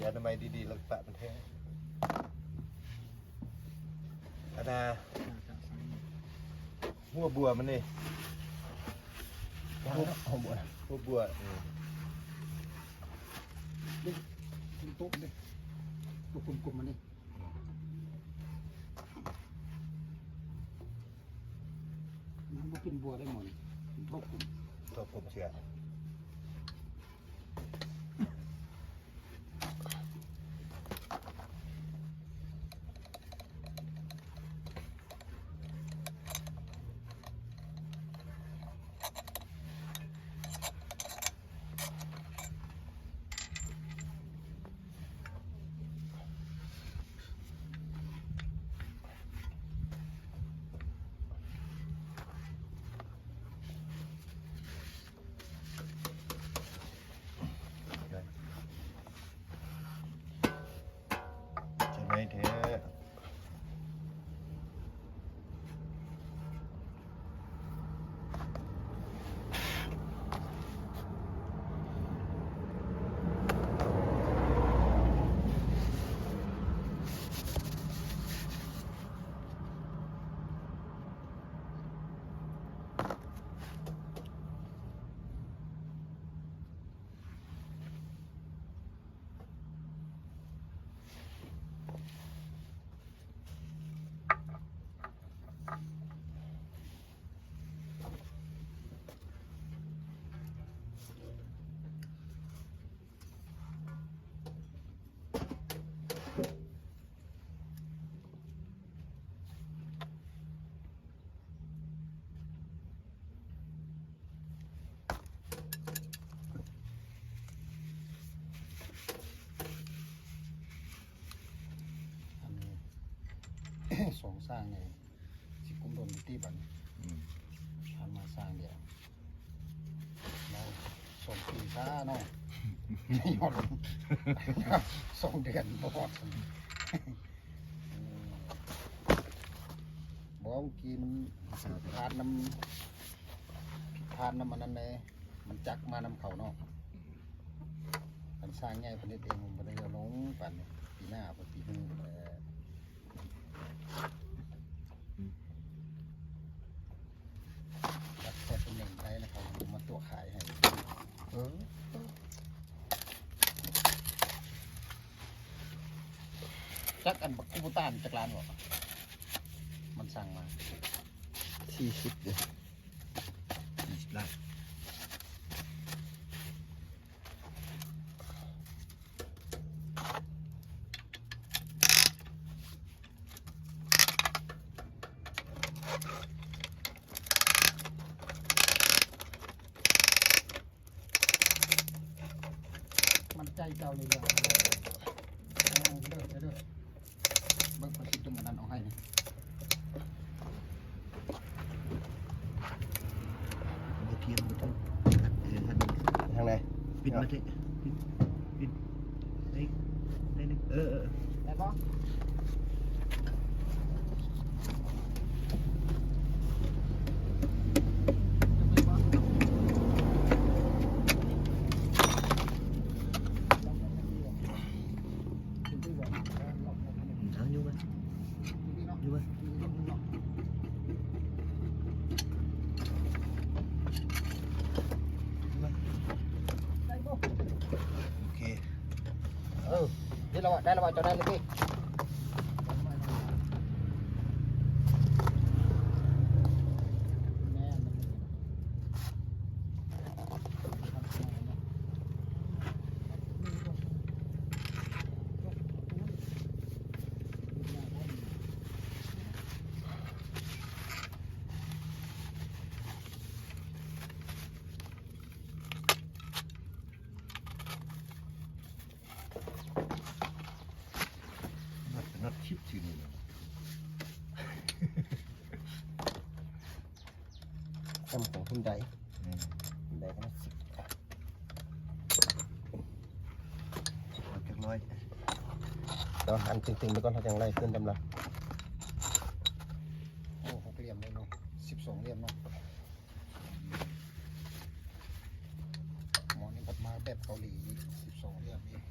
ອະນາໄມດີໆ ແລ້ວປະມັນແຫ້ງ. ອັນນ່າ ຫົວບົວມັນນີ້ ຫົວບົວ ຫົວບົວ ເອີ ເດ້ ເປັນໂຕະເດ້ ຕົວກົມໆ ມັນນີ້. ມັນບໍ່ເປັນບົວໄດ້ໝໍນີ້ ເປັນເພາະກົມ ເພາະກົມເສຍ. ໃສ່ໄມ້ແທ້. ອັນນີ້ ສອງຊ່າງນີ້ ຊິກຸ້ມດົນຕິບັດນີ້. ອືມ ຜ່ານມາຊ່າງດຽວ ແລ້ວສອງປີຊ້າເນາະ ຍ້ອນສອງເດືອນບໍ່ຮອດ. ບໍ່ ເມື່ອກີ້ມັນຜິດພາດນຳ ຜິດພາດນຳອັນນັ້ນເດ້ ມັນຈັກມານຳເຂົາເນາະ. ຄັນຊ່າງໃຫຍ່ເພິ່ນເຮັດເອງ ມັນບໍ່ໄດ້ເອົາລົງປານນີ້. ປີໜ້າເພິ່ນຊິຮູ້ແຫຼະ. ອືມ ຈັກແຊບເປັນແໜ່ງໄດ້ແລ້ວ ເຂົາມາຕົວະຂາຍໃຫ້. ເອີ ຈັກອັນບັກກູບູຕານຈັກລ້ານບໍ່? ມັນສັ່ງມາ ສີ່ສິບເດ້ ສີ່ສິບລ້ານ. ມັນໃຈເຈົ້ານີ້ແຫຼະ ເດີ ເດີ ເບິ່ງຂ້ອຍຊິຕຸ້ມອັນນັ້ນອອກໃຫ້ນີ້. ບໍ່ທຽງ ບໍ່ທຽງ ເອີ ຫັ້ນ ທາງໃດ? ປິດມາເທະ ປິດ ປິດ ໄດ້ ໄດ້ໜຶ່ງ ເອີ ເອີ ໄດ້ບໍ່? ເອົາຢູ່ໄວ້ ຢູ່ໄວ້ ຢູ່ໄວ້. ໂອເຄ ເອີ ໄດ້ແລ້ວ ໄດ້ແລ້ວ ເຈົ້າໄດ້ແລ້ວຕິ? ນັດ ນັດຄລິບຊື່ນີ້ ແຄມຂອງຮຸນໄດ ອືມ ຮຸນໄດຄະນະສິບ ເອົາຈັກຮ້ອຍ ເອົາອັນເຕັງໆ ໄປກ່ອນ ເຮົາຈັ່ງໄລ່ຂຶ້ນຕາມຫຼັງ. ໂອ້ ຫົກຫຼ່ຽມເລີຍເນາະ ສິບສອງຫຼ່ຽມເນາະ. ໝໍນີ້ພັດມາແບບເກົາຫຼີອີກ ສິບສອງຫຼ່ຽມອີກ.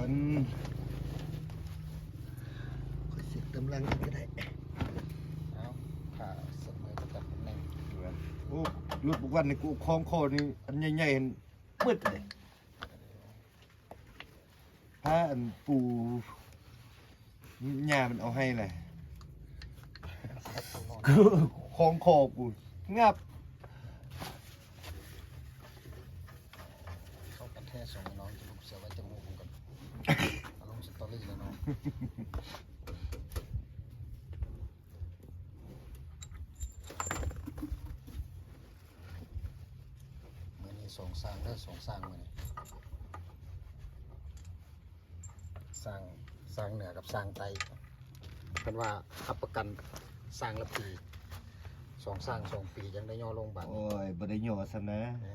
ອືມ ຂ້ອຍເຊັກກຳລັງອີກກໍໄດ້. ເອົາ ຖ້າສະເໝີກໍຈັບຕຳແໜ່ງ. ໂອ້ ລົດບັກວັນນີ້ ກູຂອງຄໍນີ້ ອັນໃຫຍ່ໆ ຫັ້ນເບິດເດ້. ພາອັນປູ ຫຍ້າມັນເອົາໃຫ້ແຫຼະ ຂອງຄໍກູຫຍັບ. ເຂົ້າກັນແທ້ສອງພີ່ນ້ອງ ຈະລຸກເສືອໄວ້ຈັກໂມງກັນ ອາລົມສະຕໍຣີແລ້ວເນາະ. ມື້ນີ້ສອງຊ່າງເດີ ສອງຊ່າງມື້ນີ້ ຊ່າງ ຊ່າງເໜືອກັບຊ່າງໃຕ້. ເພິ່ນວ່າຮັບປະກັນຊ່າງລະປີ ສອງຊ່າງສອງປີ ຈັ່ງໄດ້ຍໍລົງບາດ. ໂອ້ຍ ບໍ່ໄດ້ຍໍຊັ້ນນະ. ເອີ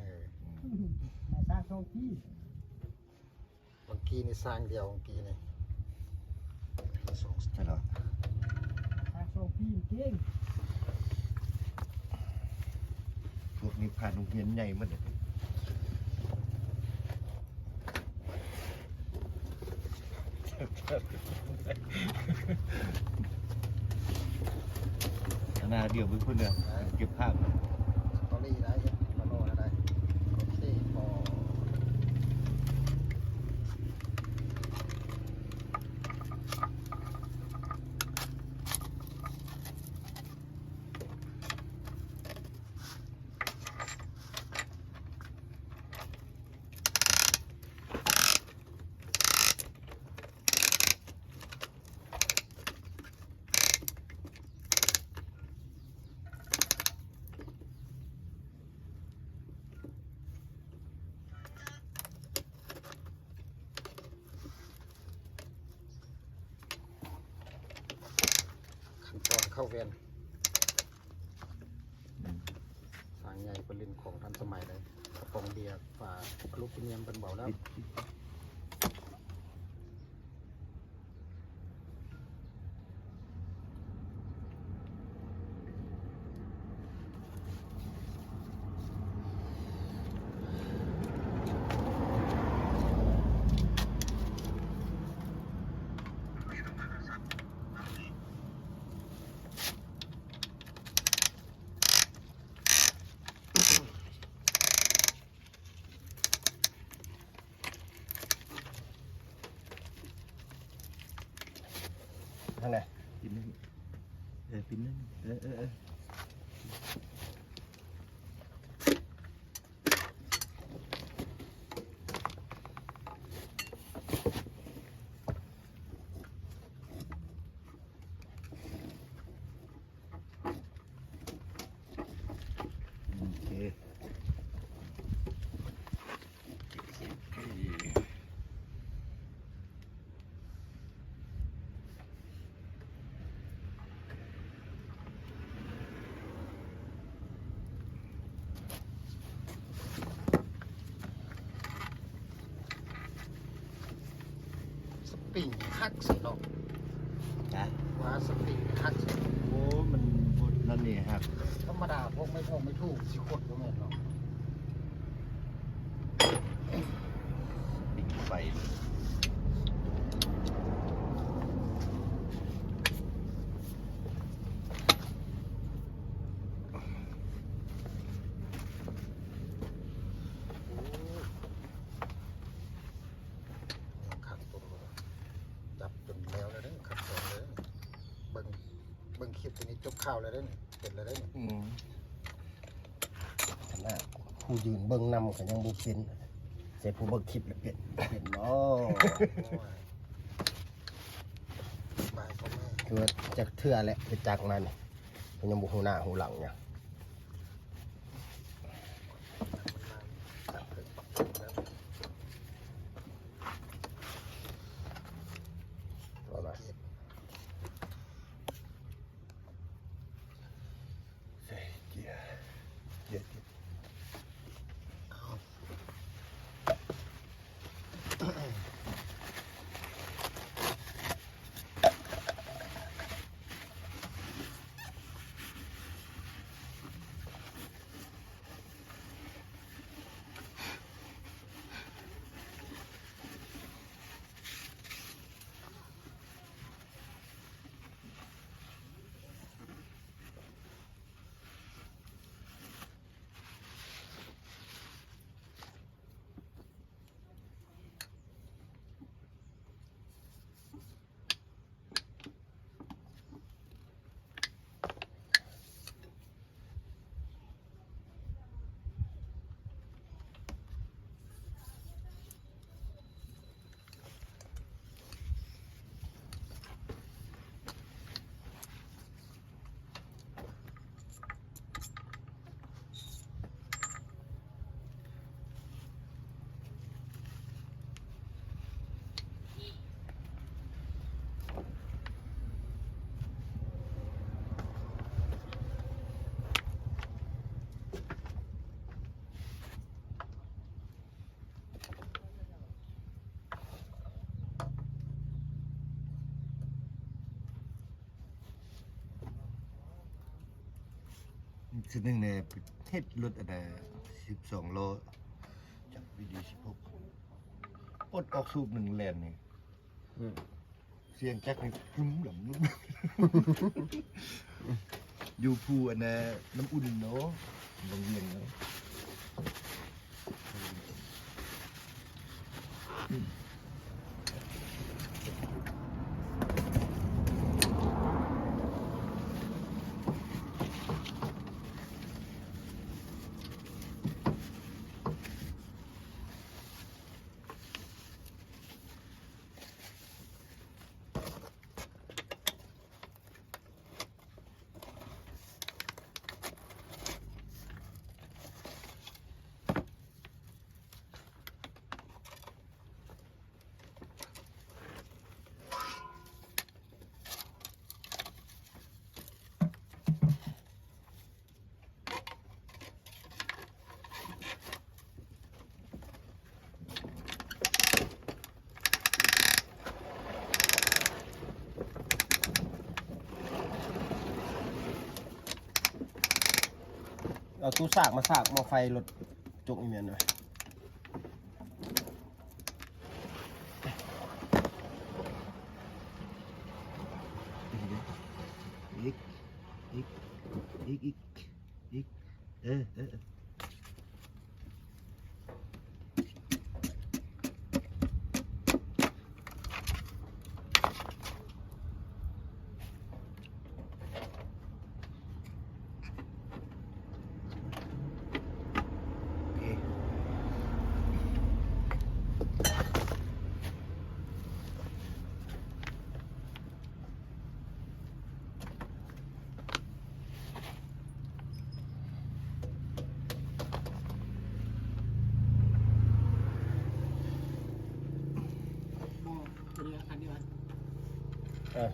ຊ່າງສອງປີ. ບາງກີນີ້ສ້າງດຽວ ບາງກີນີ້ສອງ ໃຊ່ລະ ສ້າງສອງປີເກັ່ງ. ພວກນີ້ຜ່ານໂຮງຮຽນໃຫຍ່ໝົດ. ໜ້າດຽວເບິ່ງພຸ້ນເດີ ເກັບພາບ. ສະຕໍຣີໄດ້ ເຮັດມາໂນໄດ້. ໂອເຄ ພໍ. ຂັ້ນຕອນເຂົ້າແວ່ນ ຊ່າງໃຫຍ່ເພິ່ນຫຼິ້ນຂອງທັນສະໄໝເລີຍ. ກະປ໋ອງເບຍ ຝາອາລູມິນຽມເພິ່ນເບົາແລ້ວ. ຫັ້ນແຫຼະ ປິ່ນໜຶ່ງ ເອີ ປິ່ນໜຶ່ງ ເອີ ເອີ ເອີ. ໂອເຄ ສະປຣິງຫັກຊັ້ນເນາະ. ຮະ? ວ່າສະປຣິງຫັກຊັ້ນ. ໂອ້ ມັນບໍ່ ນັ້ນນີ້ຫັກ. ທຳມະດາພວກໄມ້ທ່ອງໄມ້ຖູກຊິຂົດບໍ່ແມ່ນເນາະ. ສະປຣິງໄຟ. ຄັກຕົວ ຈັບຈົນແລ້ວແລ້ວເດ້ ຄັກຕົວເດ້. ເບິ່ງ ເບິ່ງຄລິບຕົວນີ້ຈົບຂ່າວແລ້ວເດ້ ເປັນແລ້ວເດ້. ອືມ ຂະໜາດຜູ້ຢືນເບິ່ງນຳກໍຍັງບໍ່ເປັນ ໃສ່ຜູ້ເບິ່ງຄລິບແລ້ວເປັນ ເປັນບໍ່? ຄືວ່າຈັກເທື່ອແຫຼະ ໄປຈັກມານີ້ ຍັງບໍ່ຮູ້ໜ້າຮູ້ຫຼັງຫຍັງ. ໃສ່ເກຍ ເກຍ ເກຍ. ໂ ຊິໜຶ່ງແດ່ ເຮັດລົດອັນນ່າ ສິບສອງລໍ້ ຈັກ ບີ ດີ ສິບຫົກ ປົດອອກສູບໜຶ່ງແລ່ນນີ້ ອືມ ສຽງຈັກນີ້ ກຶມ ກຶມ ກຶມ ຢູ່ພູອັນນ່າ ນ້ຳອຸ່ນເນາະ ວັງວຽງເນາະ. ເອົາຕູ້ສາກມາສາກໝໍ້ໄຟລົດຈົກອີ່ແມ່ນຫວາ. ອີກ ອີກ ອີກ ອີກ ອີກ ເອີ ເອີ ເອີ. ບໍ່ ຕົວນີ້ອັນດຽວກັນ ເອີ.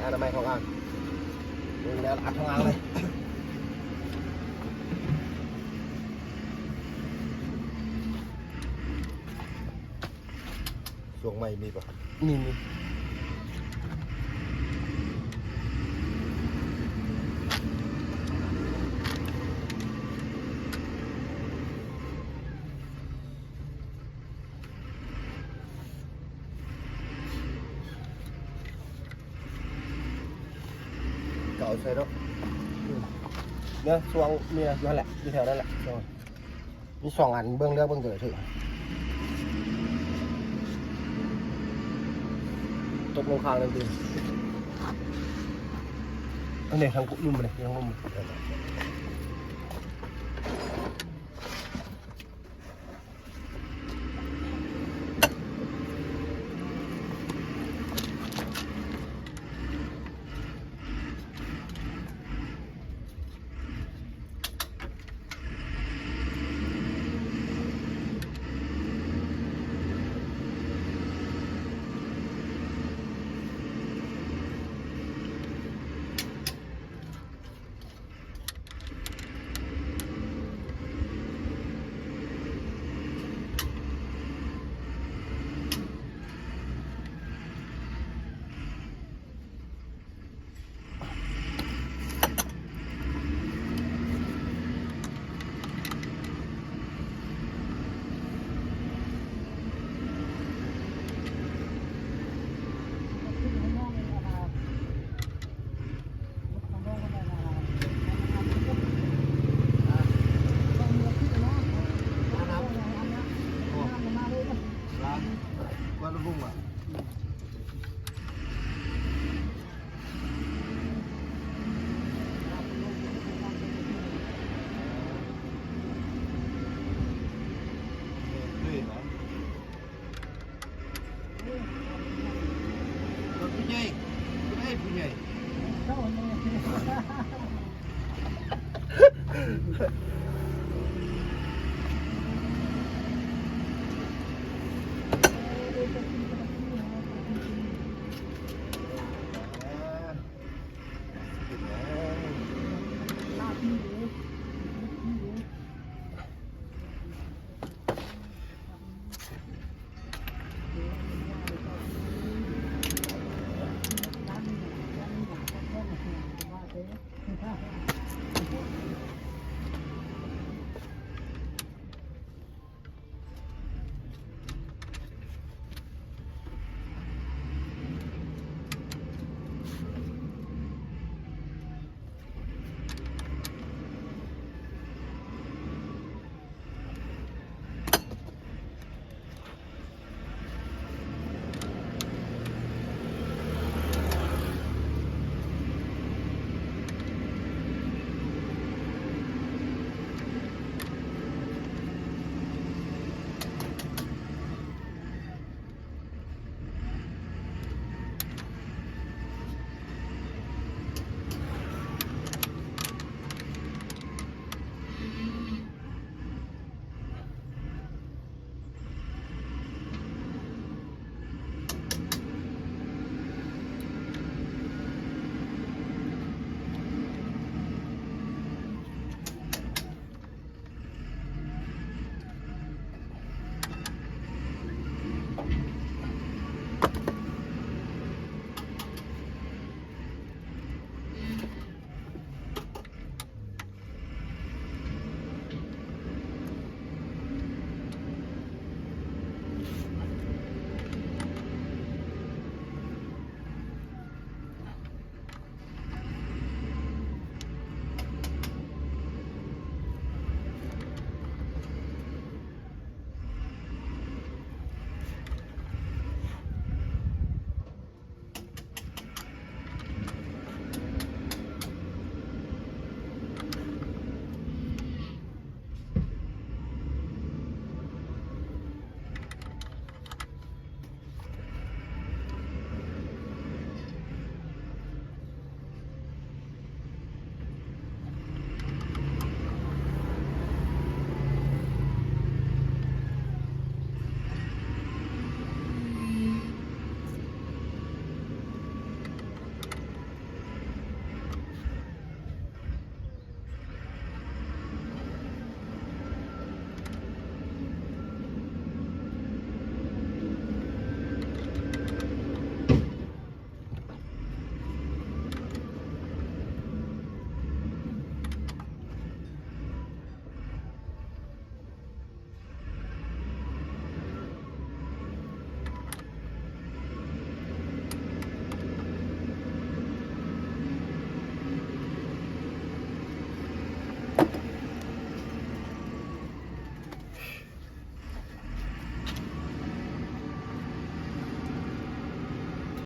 ອະນາໄມຂອງອ່າງ ເບິ່ງແນວອັດຂອງອ່າງເລີຍ. ຊ່ວງໃໝ່ມີບໍ່? ມີ ມີ. ເອົາໃສ່ເນາະ ເນາະ ຊ່ວງນີ້ນະ ຢູ່ຫັ້ນແຫຼະ ຢູ່ແຖວນັ້ນແຫຼະ ຊ່ວງ ມີສອງອັນ ເບິ່ງເລືອກເບິ່ງຕົວໃດຖືກ ຕົກລົງຂ້າງນັ້ນຕິ ອັນນີ້ທາງລຸ່ມນີ້ ທາງລຸ່ມ.